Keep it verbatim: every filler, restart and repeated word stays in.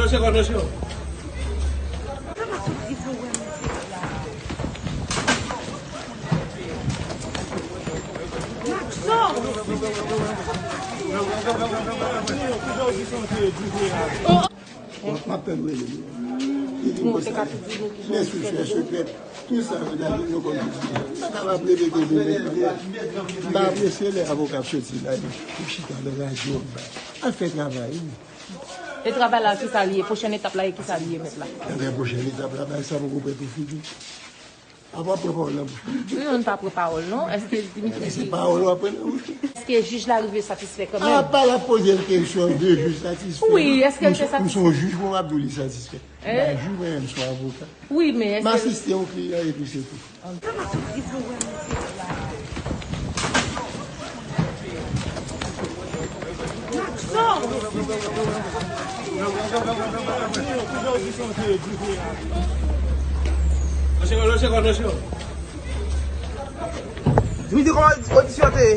M ap tann rele li. Li di m konsa. Byen si, se sekrè. Tout sa yo la, nou konn tout sa. M pa kapab leve kenbe men li. M pa apresye lè avoka ap soti la, li chita nan radyo anba. Al fè travay ou. E travay la, kisa li ye? Pwochèn etap la, e kisa li ye, mèt la? Ebyen, pwochèn etap la, bagay sa poko prè pou fini. Apa pran pawòl nan bouch mwen. Wi, ou pa pran pawòl, non. Èske Dimitri... Se pawòl w ap pran nan bouch mwen. Èske jij la rive satisfè kanmenm? Apa l ap poze l kesyon de jij satisfè? Wi, èske l te satisfè? M se yon jij, mwen m ap di w li satisfè. M pa jij, mwen menm, m se yon avoka. Wi, men èske... M asiste yon kliyan epi se tou. Dimitri, kòman odisyon an te ye?